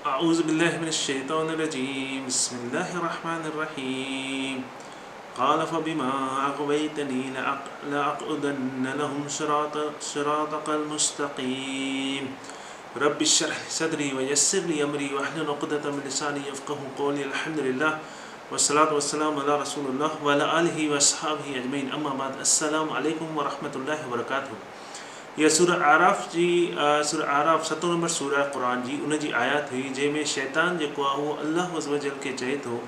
اعوذ بالله من الشيطان الرجيم بسم الله الرحمن الرحيم قال فبما اغويتني لاقعدن لهم صراط صراطك المستقيم رب اشرح لي صدري ويسر لي امري واحلل عقدة من لساني يفقهوا قولي الحمد لله والصلاة والسلام علي رسول الله وعلي آله واصحابه اجمعين اما بعد السلام عليڪم ورحمة الله وبرڪاته اها سورة اعراف جي سورة اعراف ستون نمبر سورة قرآن جي ان جي آيات هئي جنهن ۾ شيطان جيڪو آهي اهو الله عزوجل کي چئي ٿو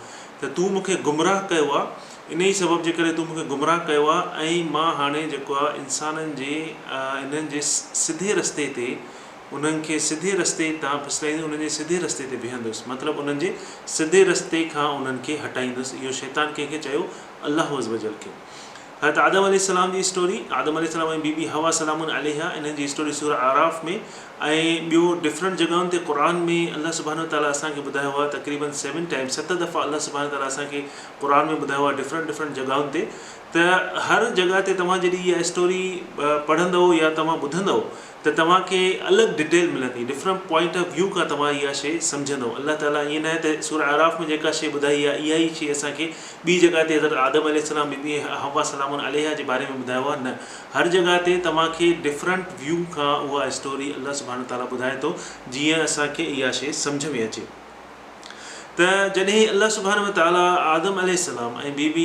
ته تون مون کي گمراهه ڪيو آهي انهي سبب جي ڪري تون مون کي گمراهه ڪيو آهي ۽ مان هاڻي جيڪو آهي انسانن جي انهن جي سڌي رستي تي انهن کي سڌي رستي تان ڦسلائيندس انهن جي سڌي رستي تي بيهندس مطلب انهن جي سڌي رستي کان انهن کي هٽائيندس اهو شيطان ڪنهن کي چيو الله عزوجل کي. حضرت آدم عليه السلام جي اسٽوري، آدم عليه السلام ۽ بي بي حوا سلام عليها انهن جي اسٽوري سوره اعراف ۾ ۽ ٻيو ڊفرنٽ جڳهن تي قرآن ۾ الله سبحانه وتعالي اسان کي ٻڌايو آهي تقريبن سيون ٽائمز ست دفعا الله سبحانه وتعالي اسان کي قرآن ۾ ٻڌايو آهي ڊفرنٽ ڊفرنٽ جڳهن تي ته هر جڳهه تي توهان جڏهن اها اسٽوري پڙهندؤ يا توهان ٻڌندؤ ته توهان کي الڳ ڊيٽيل ملندي ڊفرنٽ پوائنٽ آف ويو کان توهان اها شيء سمجهندؤ الله تعالي ائين ناهي ته سوره اعراف ۾ جيڪا شيء ٻڌائي آهي اها ئي شيء اسان کي ٻي جڳهه تي حضرت آدم عليه السلام بي بي حوا سلام عليها جي باري ۾ ٻڌايو آهي نه هر جڳهه تي توهان کي ڊفرنٽ ويو کان اها اسٽوري الله سبحانه تعالي ٻڌائي ٿو جيئن اسان کي اها شيء سمجهه ۾ اچي. ته جڏهن الله سبحانه وتعاليٰ آدم عليه السلام ۽ بي بي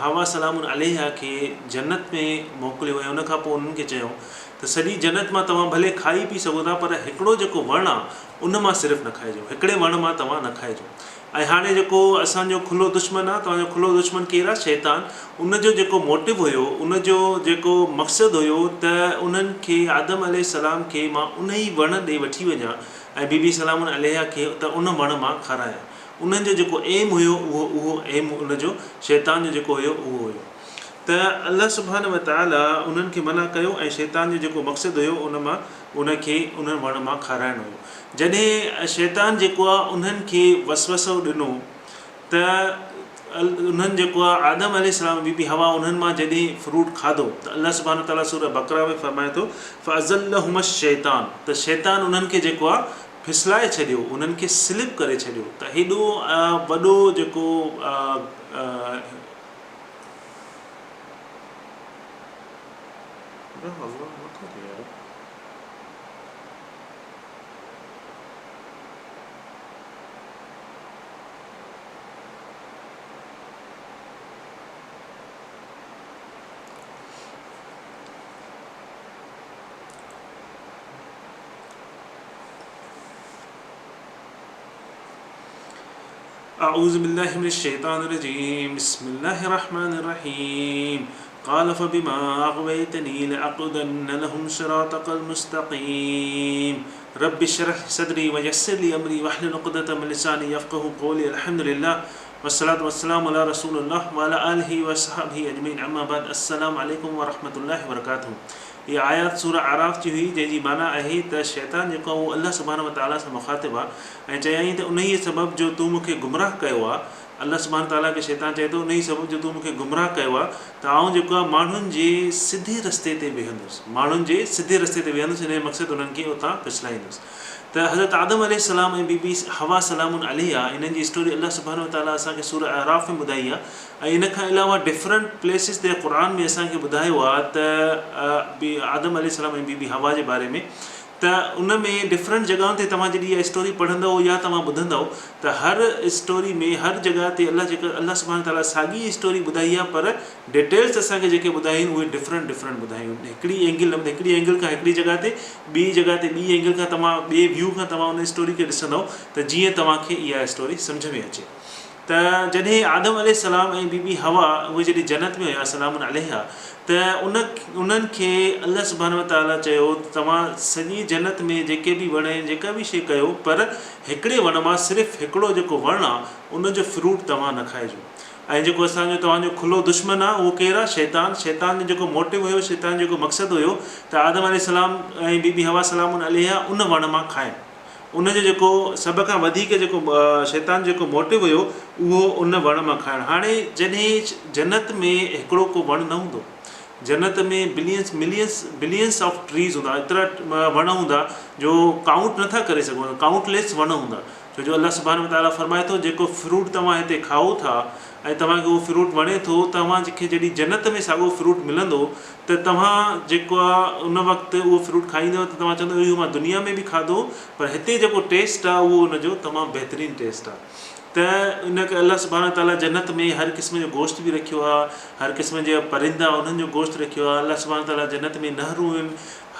حوا سلام عليها کي جنت ۾ موڪليو ۽ ان کان پوء انهن کي چيو ته سڄي جنت مان توهان ڀلي کائي پي سگهو ٿا پر هڪڙو جيڪو وڻ آ ان مان صرف نه کائجو هڪڙي وڻ مان توهان نه کائجو ۽ هاڻي جيڪو اسان جو کلو دشمن آ توهان جو کلو دشمن ڪير آ شيطان ان جو جيڪو موٽو هيو ان جو جيڪو مقصد هيو ته انهن کي آدم عليه السلام کي مان انهي وڻ ڏي وٺي وڃان ۽ بي بي سلام عليها کي ته ان وڻ مان کارايان. انهن جو جيڪو ايم هيو اهو اهو ايم ان جو شيطان جو جيڪو هيو اهو هيو ته الله سبحانه وتعالي انهن کي منع ڪيو ۽ شيطان جو جيڪو مقصد هيو ان مان ان کي ان وڻ مان کارائڻ هيو. جڏهن شيطان جيڪو آهي انهن کي وسوسو ڏنو ته انهن جيڪو آهي آدم عليه السلام ۽ بي بي حوا انهن مان جڏهن فروٽ کاڌو ته الله سبحانه وتعالي سوره بقره ۾ فرمائي ٿو فازلهما الشيطان ته شيطان انهن کي جيڪو آهي ڦسلائي ڇڏيو انهن کي سلپ ڪري ڇڏيو ته هيڏو وڏو جيڪو اعوذ بالله من الشيطان الرجيم بسم الله الرحمن الرحيم قال فبما اغويتني لاقعدن لهم صراطك المستقيم رب اشرح لي صدري ويسر لي امري واحلل عقدة من لساني يفقهوا قولي الحمد لله والصلاة والسلام علي رسول الله وعلي آله واصحابه اجمعين اما بعد السلام عليڪم ورحمة الله وبرڪاته اها آيات سورة اعراف جي هئي جنهن جي معنيٰ آهي ته شيطان جيڪو آهي اهو الله سبحانه وتعاليٰ سان مخاطب آهي ۽ چيائين ته انهيء سبب جو تون مون کي گمراهه ڪيو آهي الله سبحانه وتعاليٰ کي شيطان چئي ٿو انهيء سبب جو تون مون کي گمراهه ڪيو آهي ته آئون جيڪو آهي ماڻهن جي سڌي رستي تي ويهندس، ماڻهن جي سڌي رستي تي ويهندس ان جو مقصد انهن کي اتان ڦسلائيندس ته حضرت آدم عليه السلام ۽ بي بي حوا سلام عليها انهن جي اسٽوري الله سبحانه وتعاليٰ اسان کي سورة اعراف ۾ ٻڌائي آهي ۽ ان کان علاوه ڊفرنٽ پليسز تي قرآن ۾ اسان کي ٻڌايو آهي ته آدم عليه السلام ۽ بي بي حوا جي باري ۾ ته ان ۾ ڊفرنٽ جڳهن تي توهان جڏهن اها اسٽوري پڙهندؤ يا توهان ٻڌندؤ ته هر اسٽوري ۾ هر جڳهه تي الله جيڪر الله سبحانه تعالٰي ساڳي اسٽوري ٻڌائي آهي پر ڊيٽيلس اسان کي جيڪي ٻڌايون آهن اهي ڊفرنٽ ڊفرنٽ ٻڌايون آهن هڪڙي اينگل هڪڙي اينگل کان هڪڙي جڳهه تي ٻي جڳهه تي ٻي اينگل کان توهان ٻي ويو کان توهان ان اسٽوري کي ڏسندؤ ته جيئن توهان کي اها اسٽوري سمجهه ۾ اچي. ته جڏهن آدم عليه السلام ۽ بي بي حوا اهي جڏهن جنت ۾ هيا سلام عليها ته ان انهن کي الله سبحانه وتعالي چيو ته توهان سڄي جنت ۾ جيڪي به وڻ آهن جيڪا به شيء ڪيو پر هڪڙي وڻ مان صرف هڪڙو جيڪو وڻ آهي ان جو فروٽ توهان نه کائجو ۽ جيڪو اسان جو توهان جو کلو دشمن آهي اهو ڪير آهي شيطان شيطان جو جيڪو موٽو هيو شيطان جو جيڪو مقصد هيو ته آدم عليه السلام ۽ بي بي حوا سلام عليها ان وڻ مان کائن ان جو جيڪو سڀ کان وڌيڪ جيڪو شيطان جو جيڪو موٽو هيو اهو ان وڻ مان کائڻ. هاڻي جڏهن جنت ۾ هڪڙو ڪو وڻ نه هوندو. جنت ۾ billions millions billions of trees هوندا ايترا وڻ هوندا جو ڪائونٽ نٿا ڪري سگهون ڪائونٽ ليس وڻ هوندا ڇو جو الله سبحانه وتعاليٰ فرمائي ٿو جيڪو فروٽ توهان هتي کائو ٿا ۽ توهان کي اهو فروٽ وڻي ٿو توهان کي جڏهن جنت ۾ ساڳو فروٽ ملندو ته توهان جيڪو آهي ان وقت اهو فروٽ کائيندو ته توهان چوندو اهو مان دنيا ۾ به کاڌو پر هتي جيڪو ٽيسٽ آهي اهو ان جو تمام بهترين ٽيسٽ آهي ته ان ڪري الله سبحانه وتعاليٰ جنت ۾ هر قسم جو گوشت به رکيو آهي هر قسم جا پرندا انهن جو گوشت رکيو آهي الله سبحانه وتعاليٰ جنت ۾ نهرون آهن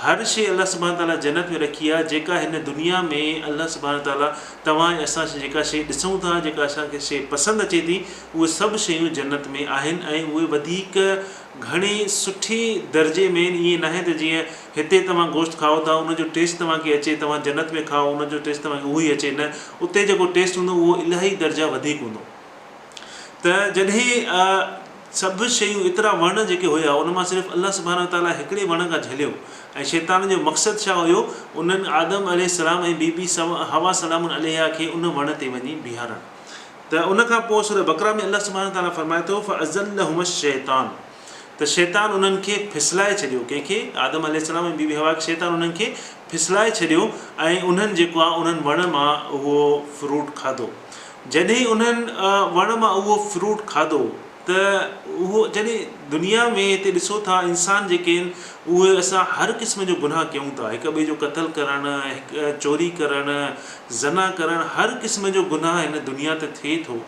هر شيء الله سبحانه وتعاليٰ جنت ۾ رکي آهي جيڪا هن دنيا ۾ الله سبحانه وتعاليٰ توهان ۽ اسان جيڪا شيء ڏسون ٿا جيڪا اسان کي شيء پسند اچي ٿي اهي سڀ شيون جنت ۾ آهن ۽ اهي وڌيڪ گهڻي سٺي درجي ۾ آهن ائين ناهي ته جيئن هتي توهان گوشت کائو ٿا ان جو ٽيسٽ توهان کي اچي توهان جنت ۾ کائو ان جو ٽيسٽ توهان کي اهو ئي اچي نه اتي جيڪو ٽيسٽ هوندو اهو الاهي درجا وڌيڪ هوندو ته جڏهن سڀ شيون ايترا وڻ جيڪي هيا ان مان صرف الله سبحانه وتعاليٰ هڪڙي وڻ کان جهليو ۽ شيطان جو مقصد ڇا هيو انهن آدم عليه السلام ۽ بي بي حوا سلام عليها کي ان وڻ تي وڃي بيهارڻ ته ان کان پوء سوره بقره ۾ الله سبحانه وتعاليٰ فرمائي ٿو فازلهما الشيطان ته شيطان انهن کي ڦسلائي ڇڏيو ڪنهن کي آدم عليه السلام ۽ بي بي حوا کي شيطان انهن کي ڦسلائي ڇڏيو ۽ انهن جيڪو آهي انهن وڻ مان اهو فروٽ کاڌو جڏهن انهن وڻ مان اهو فروٽ کاڌو ته اهو جڏهن دنيا ۾ هتي ڏسو ٿا انسان جيڪي آهن اهي اسان هر قسم جو گناهه ڪيون ٿا هڪ ٻئي جو قتل ڪرڻ هڪ چوري ڪرڻ زنا ڪرڻ هر قسم جو گناهه هن دنيا تي ٿئي ٿو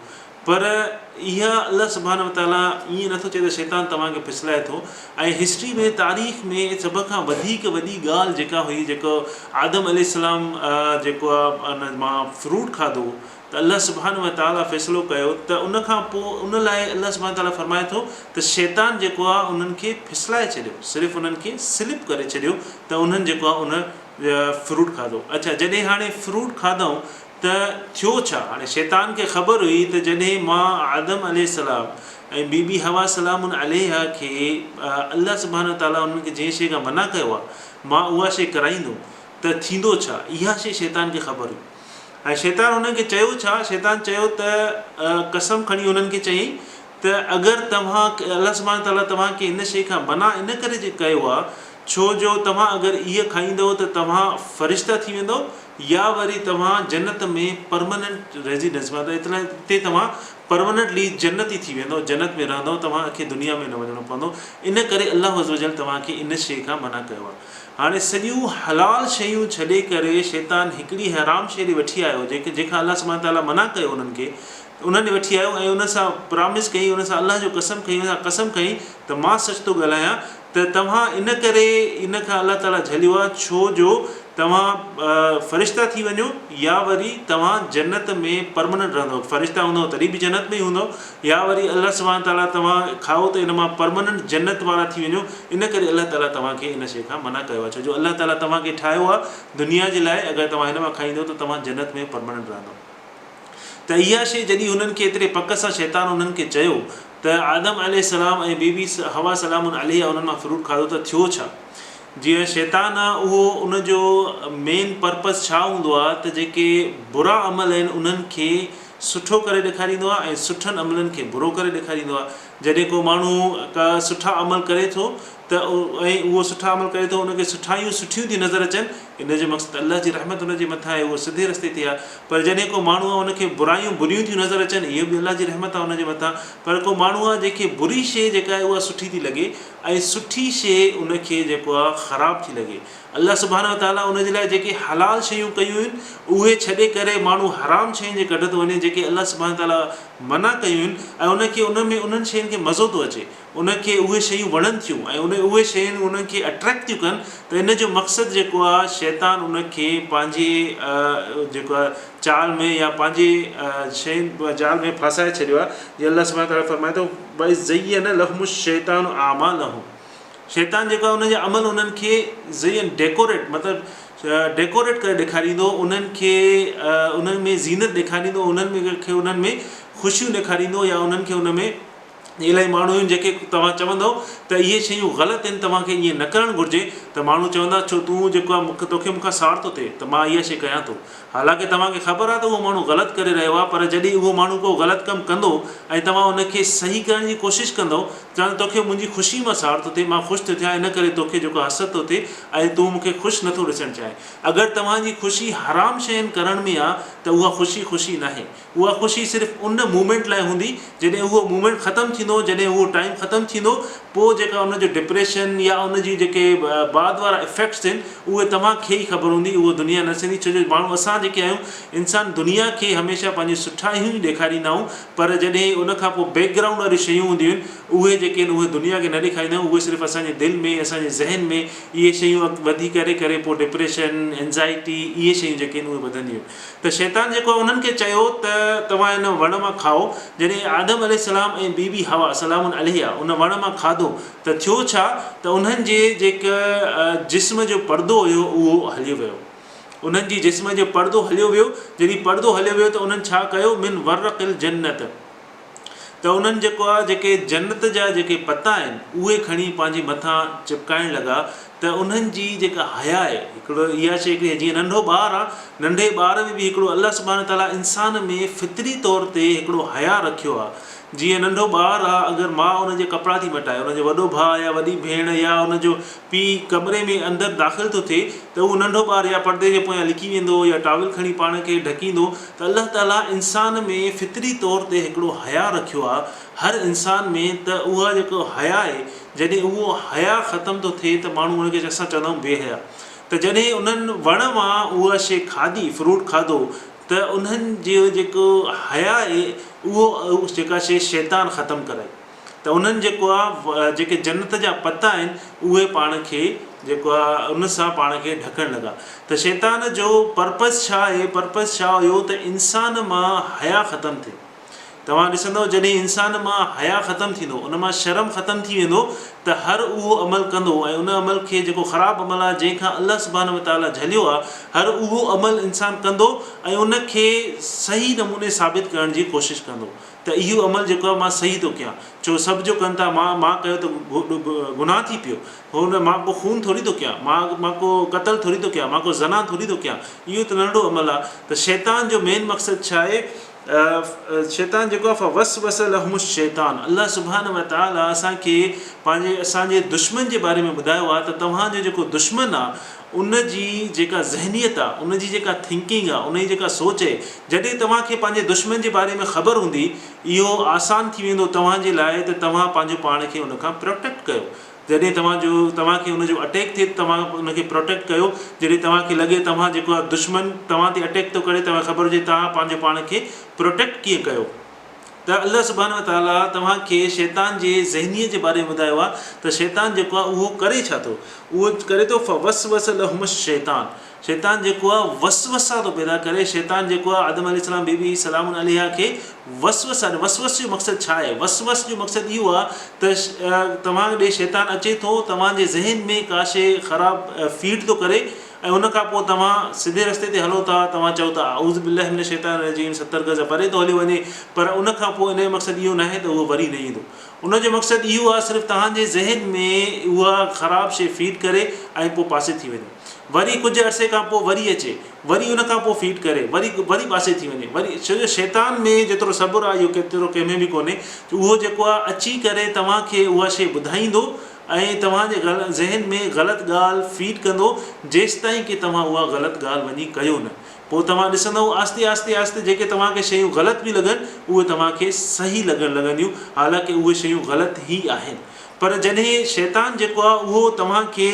پر اها الله سبحانه وتعاليٰ ائين نٿو چئي ته شيطان توهان کي ڦسلائي ٿو ۽ هسٽري ۾ تاريخ ۾ سڀ کان وڌيڪ وڏي ڳالهه جيڪا هئي جيڪو آدم عليه السلام جيڪو آهي ان مان فروٽ کاڌو ته الله سبحانه وتعاليٰ فيصلو ڪيو ته ان کان پوء ان لاء الله سبحانه وتعاليٰ فرمائي ٿو ته شيطان جيڪو آهي انهن کي ڦسلائي ڇڏيو صرف انهن کي سلپ ڪري ڇڏيو ته انهن جيڪو آهي ان فروٽ کاڌو اڇا جڏهن هاڻي فروٽ کاڌائون ته ٿيو ڇا؟ هاڻي شيطان کي خبر هئي ته جڏهن مان آدم عليه السلام ۽ بي بي حوا سلام عليها کي الله سبحانه وتعاليٰ انهن کي جنهن شيء کان منع ڪيو آهي مان اها شيء ڪرائيندم ته ٿيندو ڇا؟ اها شيء شيطان کي خبر هئي ۽ شيطان انهن کي چيو ڇا؟ شيطان چيو ته قسم کڻي انهن کي چيائين ته اگر توهان الله سبحانه وتعاليٰ توهان کي هن شيء کان منع ان ڪري ڪيو آهي ڇو جو توهان اگر اهي کائيندؤ ته توهان فرشتا ٿي ويندؤ يا وري توهان جنت ۾ پرمننٽ ريزيڊنس مطلب اتي توهان پرمننٽلي جنتي ٿي ويندؤ جنت ۾ رهندؤ توهان کي دنيا ۾ نه وڃڻو پوندو ان ڪري الله عزوجل توهان کي ان شيء کان منع ڪيو آهي هاڻي سڄيون حلال شيون ڇڏي ڪري شيطان هڪڙي حرام شيء ڏي وٺي آيو جنهن کان الله سبحانه وتعاليٰ منع ڪيو انهن کي انهن ڏي وٺي آيو ۽ ان سان پرامس ڪئي ان سان الله جو قسم کئي ان سان قسم کئي ته مان سچ ٿو ڳالهايان ته توهان ان ڪري ان کان الله تعاليٰ جهليو آهي ڇو جو توهان فرشتا ٿي وڃو يا وري توهان جنت ۾ پرمننٽ رهندؤ فرشتا هوندؤ تڏهن به جنت ۾ ئي هوندؤ يا وري الله سبحانه تعاليٰ توهان کائو ته ان مان پرمننٽ جنت وارا ٿي وڃو ان ڪري الله تعاليٰ توهان کي ان شيء کان منع ڪيو آهي ڇو جو الله تعاليٰ توهان کي ٺاهيو آهي دنيا جي لاء اگر توهان هن مان کائيندؤ ته توهان جنت ۾ پرمننٽ رهندؤ. ته اها شيء جڏهن هنن کي ايتري پڪ سان شيطان انهن کي چيو ته آدم عليه السلام ۽ بي بي حوا سلام عليها انهن مان فروٽ کاڌو ته ٿيو ڇا؟ جيئن شيطان آ اهو ان جو مين پرپز ڇا هوندو آ ته جيڪي برا عمل آهن انهن کي سٺو ڪري ڏيکاريندو آ ۽ سٺن عملن کي برو ڪري ڏيکاريندو آ جڏهن ڪو ماڻهو ڪا سٺا عمل ڪري ٿو ته ۽ اهو سٺا عمل ڪري ٿو ان کي سٺايون سٺيون ٿيون نظر اچن ان جو مقصد الله جي رحمت ان جي مٿان آهي اهو سڌي رستي تي آهي پر جڏهن ڪو ماڻهو آهي ان کي برايون بريون ٿيون نظر اچن اهو به الله جي رحمت آهي ان جي مٿان پر ڪو ماڻهو آهي جنهن کي بري شيء جيڪا آهي اها سٺي ٿي لڳي ۽ سٺي شيء ان کي جيڪو آهي خراب ٿي لڳي الله سبحانه وتعاليٰ ان جي لاء جيڪي حلال شيون ڪيون آهن اهي ڇڏي ڪري ماڻهو حرام شين جي ڪڍ ٿو وڃي جيڪي الله سبحانه وتعاليٰ منع ڪيون آهن ۽ ان کي ان ۾ انهن شين کي مزو ٿو اچي ان کي اهي شيون وڻن ٿيون ۽ ان اهي شيون انهن کي اٽريڪٽ ٿيون ڪن ته ان جو مقصد جيڪو آهي شيطان ان کي پنهنجي جيڪو آهي چال ۾ يا پنهنجي شين جال ۾ ڦاسائي ڇڏيو آهي جيئن الله سبحانه وتعالٰي فرمائي ٿو واذ زين لهم الشيطان اعمالهم شيطان جيڪو آهي انهن جا عمل انهن کي زين ڊيڪوريٽ مطلب ڊيڪوريٽ ڪري ڏيکاريندو انهن کي انهن ۾ زينت ڏيکاريندو انهن کي انهن ۾ خوشيون ڏيکاريندو يا انهن کي ان ۾ الاهي ماڻهو آهن جيڪي توهان چوندؤ ته اهي شيون غلط آهن توهان کي ائين نه ڪرڻ گهرجي ته ماڻهو چوندا ڇو تون جيڪو آهي مون توکي مون کان ساڙ ٿو ٿئي ته مان اها شي ڪيان ٿو حالانڪه توهان کي خبر آهي ته اهو ماڻهو غلط ڪري رهيو آهي پر جڏهن اهو ماڻهو ڪو غلط ڪم ڪندو ۽ توهان ان کي صحيح ڪرڻ جي ڪوشش ڪندؤ چوندا توکي منهنجي خوشي مان ساڙ ٿو ٿئي مان خوش ٿو ٿيان ان ڪري توکي جيڪو حسد ٿو ٿئي ۽ تون مون کي خوش نٿو ڏسڻ چاهين اگر توهان جي خوشي حرام شين ڪرڻ ۾ آهي ته اها خوشي خوشي ناهي اها خوشي صرف ان مومينٽ لاء هوندي، جڏهن اهو مومينٽ ختم ٿيندو، جڏهن اهو ٽائيم ختم ٿيندو، پوء جيڪا ان جو ڊپريشن يا ان جي جيڪي بعد وارا افيڪٽس آهن، اهي توهان کي ئي خبر هوندي، اهو دنيا نه سهندي، ڇو جو ماڻهو اسان جيڪي آهيون، انسان دنيا کي هميشه پنهنجون سٺايون ئي ڏيکاريندا آهيون، پر جڏهن ان کان پوء بيڪ گرائونڊ واريون شيون هونديون آهن، اهي جيڪي آهن اهي دنيا کي نه ڏيکاريندا آهيون، اهي صرف اسان جي دل ۾ اسان جي ذهن ۾ اهي شيون وڌي ڪري ڪري پوء ڊپريشن، اينزائٽي اهي شيون جيڪي آهن اهي وڌنديون آهن. ته شيطان جيڪو آهي انهن کي چيو ته توهان هن وڻ مان کائو، جڏهن آدم عليه السلام ۽ بي بي حوا سلام عليها ان وڻ مان کاڌو ته ٿيو ڇا ته انهن جي جيڪ جسم جو پردو هيو اهو هليو ويو انهن جي جسم جو پردو هليو ويو جڏهن پردو هليو ويو ته انهن ڇا ڪيو من ورق الجنت ته انهن جيڪو آهي جيڪي جنت جا جيڪي پتا آهن اهي کڻي پنهنجي مٿان چپڪائڻ لڳا ته انهن جي جيڪا حيا آهي هڪڙو اها شيء هڪڙي جيئن ننڍو ٻار آهي ننڍي ٻار ۾ به هڪڙو الله سبحانه تعالٰي انسان ۾ فطري طور تي هڪڙو حيا رکيو آهي جيئن ننڍو ٻار آهي اگر ماء ان جي ڪپڙا ٿي مٽائي ان جو وڏو ڀاء يا وڏي ڀيڻ يا ان جو پيء ڪمري ۾ اندر داخل ٿو ٿئي ته اهو ننڍو ٻار يا پردي جي پويان لڪي ويندو يا ٽاول کڻي پاڻ کي ڍڪيندو ته الله تعاليٰ انسان ۾ فطري طور تي هڪڙو حياء رکيو آهي هر انسان ۾ ته اها جيڪو حياء آهي جڏهن اهو حياء ختم ٿو ٿئي ته ماڻهو ان کي اسان چوندا آهيون بي حياء ته جڏهن انهن وڻ مان اها شيء کاڌي فروٽ کاڌو ته انهن جو جيڪو حياء آهي اهو جيڪا شيء شيطان ختم ڪرائي. ته انهن جيڪو آ جيڪي جنت جا پتا آهن اهي پاڻ کي جيڪو آ ان سان پاڻ کي ڍڪڻ لڳا ته شيطان جو پرپز ڇا آهي پرپز ڇا هيو ته انسان مان حيا ختم ٿئي توهان ڏسندو جڏهن انسان مان حيا ختم ٿيندو ان مان شرم ختم ٿي ويندو ته هر اهو عمل ڪندو ۽ ان عمل کي جيڪو خراب عمل آ جنهن کان الله سبحانه وتعالي جهليو آ هر اهو عمل انسان ڪندو ۽ ان کي صحيح نموني ثابت ڪرڻ جي ڪوشش ڪندو ته اهو عمل جيڪو آهي مان صحيح ٿو ڪيان، ڇو سڀ جو ڪن ٿا مان مان ڪيو ته گناهه ٿي پيو، هو نه مان ڪو خون ٿوري ٿو ڪيان، مان مان ڪو قتل ٿوري ٿو ڪيان، مان ڪو زنا ٿوري ٿو ڪيان، اهو ته ننڍڙو عمل آهي ته شيطان جو مين مقصد ڇا آهي؟ شيطان جيڪو آهي فوسوس لهم الشيطان الله سبحانه وتعالي اسان کي پنهنجي اسان جي دشمن جي باري ۾ ٻڌايو آهي ته توهان جو جيڪو دشمن آهي ان جي جيڪا ذهنيت آ، ان جي جيڪا ٿنڪنگ آ، ان جي جيڪا سوچ اهي، جڏهن توهان کي پنهنجي دشمن جي باري ۾ خبر هوندي، اهو آسان ٿي ويندو توهان جي لاء ته توهان پنهنجو پاڻ کي ان کان پروٽيڪٽ ڪيو. جڏهن توهان جو توهان کي ان جو اٽيڪ ٿئي ته توهان ان کي پروٽيڪٽ ڪيو، جڏهن توهان کي لڳي توهان جيڪو آ دشمن توهان تي اٽيڪ ٿو ڪري توهان کي خبر هجي توهان پنهنجو پاڻ کي پروٽيڪٽ ڪيئن ڪيو. ته الله سبحانه وتعاليٰ توهان کي شيطان جي ذهنيت جي باري ۾ ٻڌايو آهي ته شيطان جيڪو آهي اهو ڪري ڇا ٿو؟ اهو ڪري ٿو فوسوس لهم الشيطان شيطان جيڪو آهي وسوسا ٿو پيدا ڪري شيطان جيڪو آهي آدم عليه السلام بي بي سلام عليها کي وسوسا وسوس جو مقصد ڇا آهي؟ وسوس جو مقصد اهو آهي ته توهان ڏي شيطان اچي ٿو توهان جي ذهن ۾ ڪا شيء خراب فيڊ ٿو ڪري ۽ ان کان پوء توهان سڌي رستي تي هلو ٿا، توهان چئو ٿا اعوذ بالله من الشيطان الرجيم 70 گز پري ٿو هليو وڃي، پر ان کان پوء ان جو مقصد اهو ناهي ته اهو وري نه ايندو. ان جو مقصد اهو آهي صرف توهان جي ذهن ۾ اها خراب شيء فيڊ ڪري ۽ پوء پاسي ٿي وڃي. وري ڪجهه عرصي کان پوء وري اچي، وري ان کان پوء فيڊ ڪري، وري وري پاسي ٿي وڃي، وري ڇو جو شيطان ۾ جيترو صبر آهي اهو ڪيترو ڪنهن ۾ به ڪونهي، اهو جيڪو آهي اچي ڪري توهان کي اها شيء ٻڌائيندو ۽ توهان جي ذهن ۾ غلط ڳالهه فيڊ ڪندو جيستائين ڪي توهان اها غلط ڳالهه وڃي ڪيو نه پوء توهان ڏسندؤ آهستي آهستي آهستي جيڪي توهان کي شيون غلط پيون لڳن اهي توهان کي صحيح لڳڻ لڳنديون حالانڪه اهي شيون غلط ئي آهن پر جڏهن شيطان جيڪو آهي اهو توهان کي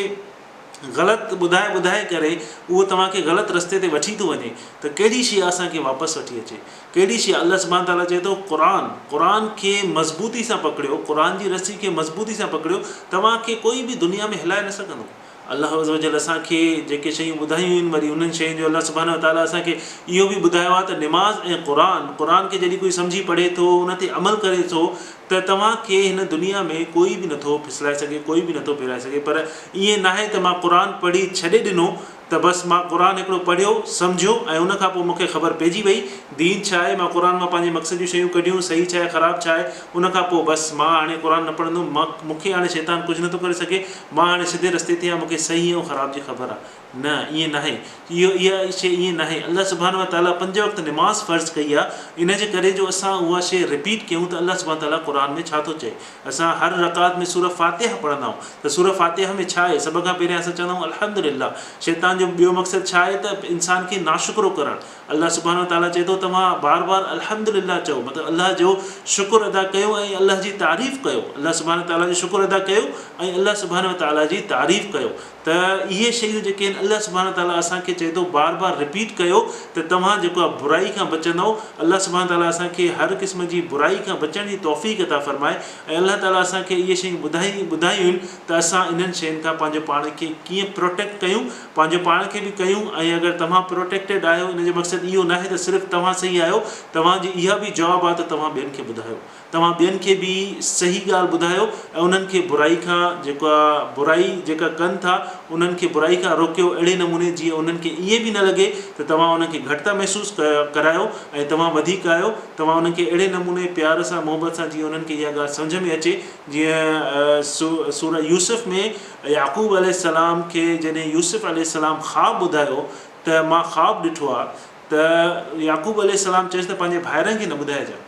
غلط ٻڌائي ٻڌائي ڪري اهو توهان کي غلط رستي تي وٺي ٿو وڃي ته ڪهڙي شيء اسان کي واپس وٺي اچي ڪهڙي شيء الله سبحانه تعاليٰ چئي ٿو قرآن قرآن کي مضبوطي سان پڪڙيو قرآن جي رسي کي مضبوطي سان پڪڙيو توهان کي ڪوئي به دنيا ۾ هلائي نه سگهندو الله عزوجل اسان کي جيڪي شيون ٻڌايون آهن وري انهن شين جو الله سبحانه وتعاليٰ اسان کي اهو به ٻڌايو آهي ته نماز ۽ قرآن قرآن کي جڏهن ڪوئي سمجهي پڙهي ٿو ان تي عمل ڪري ٿو ته توهان کي هن دنيا ۾ ڪوئي به نٿو ڦسلائي سگهي ڪوئي به نٿو ڦيرائي سگهي پر ائين ناهي ته مان قرآن پڙهي ڇڏي ڏنو ته بس مان قرآن هڪڙو پڙهيو، سمجهيو ۽ ان کان پوء مون کي خبر پئجي وئي دين ڇا آهي، مان قرآن مان پنهنجي مقصد جون شيون ڪڍيون، صحيح ڇا آهي خراب ڇا آهي، ان کان پوء بس مان هاڻي قرآن نه پڙهندم، مان مون کي هاڻي شيطان ڪجهه نٿو ڪري سگهي، مان هاڻي سڌي رستي تي آهيان، مون کي صحيح ۽ خراب جي خبر آهي. نه ائين ناهي، اهو اها شيء ائين ناهي، الله سبحانه وتعاليٰ پنج وقت نماز فرض ڪئي آهي، ان جي ڪري جو اسان اها شيء رپيٽ ڪيون ته الله سبحانه وتعاليٰ قرآن ۾ ڇا ٿو چئي. اسان هر رڪعت ۾ سوره فاتحه پڙهندا آهيون ته سوره فاتحه ۾ ڇا آهي؟ سڀ کان پهريان اسان چوندا آهيون الحمد لله. شيطان جو ٻيو مقصد ڇا آهي ته انسان کي ناشڪرو ڪرڻ. الله سبحانه وتعاليٰ چئي ٿو توهان بار بار الحمد لله چئو مطلب الله جو شڪر ادا ڪيو ۽ الله جي تعريف ڪيو. الله سبحانه وتعاليٰ جو شڪر ادا ڪيو ۽ الله سبحانه وتعاليٰ جي تعريف ڪيو. ته اهي شيون جيڪي آهن الله سبحانه وتعاليٰ اسان کي چئي ٿو بار بار رپيٽ ڪيو ته توهان جيڪو آهي برائي کان بچندؤ الله سبحانه وتعاليٰ اسان کي هر قسم جي برائي کان بچڻ جي توفيق عطا فرمائي ۽ الله تعاليٰ اسان کي اهي شيون ٻڌائي ٻڌايون آهن ته اسان انهن شين کان پنهنجو پاڻ کي ڪيئن پروٽيڪٽ ڪيون پنهنجو پاڻ کي به ڪيون ۽ اگر توهان پروٽيڪٽيڊ آهيو ان جو مقصد اهو ناهي ته صرف توهان صحيح آهيو توهان جي اها به جاب آهي ته توهان ٻين کي ٻڌايو توهان ٻين کي به صحيح ڳالهه ٻڌايو ۽ انهن کي برائي کان جيڪا برائي جيڪا ڪن ٿا انهن کي برائي کان روڪيو اهڙي نموني جيئن انهن کي ائين به نه لڳي ته توهان انهن کي گهٽ ٿا محسوس ڪرايو ۽ توهان وڌيڪ آهيو توهان انهن کي اهڙي نموني پيار سان محبت سان جيئن انهن کي اها ڳالهه سمجهه ۾ اچي جيئن سورة يوسف ۾ يعقوب عليه السلام کي جڏهن يوسف عليه السلام خواب ٻڌايو ته مان خواب ڏٺو آهي ته يعقوب عليه السلام چيس ته پنهنجي ڀائرن کي نه ٻڌائجان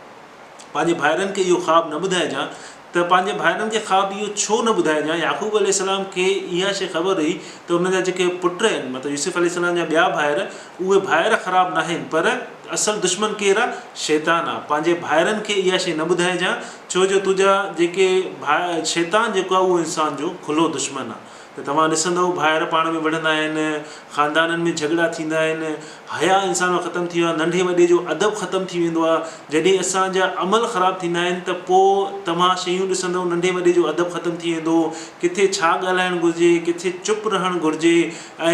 پنهنجي ڀائرن کي اهو خواب نه ٻڌائجان ته پنهنجي ڀائرن کي خواب اهو ڇو نه ٻڌائجان؟ يعقوب عليه السلام کي اها شيء خبر هئي ته ان جا جيڪي پٽ آهن مطلب يوسف عليه السلام جا ٻيا ڀائر اهي ڀائر خراب ناهن پر اصل دشمن ڪير آهي؟ شيطان آهي پنهنجي ڀائرن کي اها شيء نه ٻڌائجان ڇو جو تنهنجا جيڪي ڀاء شيطان جيڪو آهي اهو انسان جو کلو دشمن آهي ته توهان ڏسندؤ ڀائر پاڻ ۾ وڙهندا آهن، خاندانن ۾ جهڳڙا ٿيندا آهن، حياء انسان مان ختم ٿي ويو آهي، ننڍي وڏي جو ادب ختم ٿي ويندو آهي، جڏهن اسان جا عمل خراب ٿيندا آهن ته پوء توهان شيون ڏسندؤ ننڍي وڏي جو ادب ختم ٿي ويندو، ڪٿي ڇا ڳالهائڻ گهرجي، ڪٿي چپ رهڻ گهرجي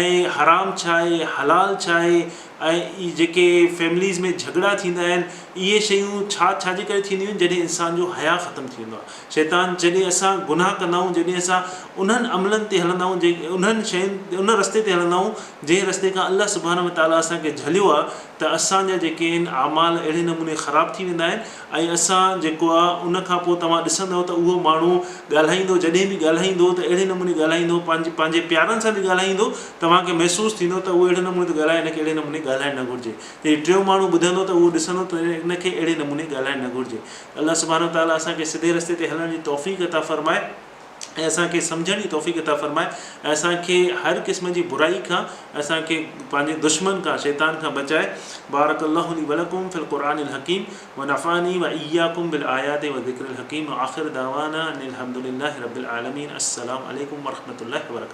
۽ حرام ڇا آهي، حلال ڇا آهي ۽ اهي جيڪي فيمليز ۾ جهڳڙا ٿيندا آهن اهي شيون ڇا ڇا جي ڪري ٿينديون آهن جڏهن انسان جو حياء ختم ٿي ويندو آهي. شيطان جڏهن اسان گناهه ڪندا آهيون، جڏهن اسان انهن عملن تي هلندا آهيون، جي انهن شين ان رستي تي هلندا آهيون، جنهن رستي کان الله سبحانه وتعاليٰ اسان کي جهليو آهي ته اسان جا جيڪي آهن اعمال اهڙي نموني خراب ٿي ويندا آهن ۽ اسان جيڪو آهي ان کان پوء توهان ڏسندؤ ته اهو ماڻهو ڳالهائيندو جڏهن به ڳالهائيندو ته اهڙي نموني ڳالهائيندو پنهنجي پنهنجي پيارن سان به ڳالهائيندو توهان کي محسوس ٿيندو ته اهو اهڙي نموني ٿو ڳالهائي هن کي اهڙي نموني ڳالهائڻ نه گهرجي جڏهن ٽيون ماڻهو ٻڌندو ته اهو ڏسندو ته هن کي اهڙي نموني ڳالهائڻ نه گهرجي. الله سبحانه وتعاليٰ اسان کي سڌي رستي تي هلڻ جي توفيق عطا فرمائي ۽ اسان کي سمجهڻ جي توفيق عطا فرمائي ۽ اسان کي هر قسم جي برائي کان اسان کي پنهنجي دشمن کان شيطان کان بچائي بارڪ الله لي ولڪم في القرآن الحڪيم ونفعني واياڪم بالآيات والذڪر الحڪيم وآخر دعوانا ان الحمد لله رب العالمين السلام عليڪم ورحمة الله وبرڪاته.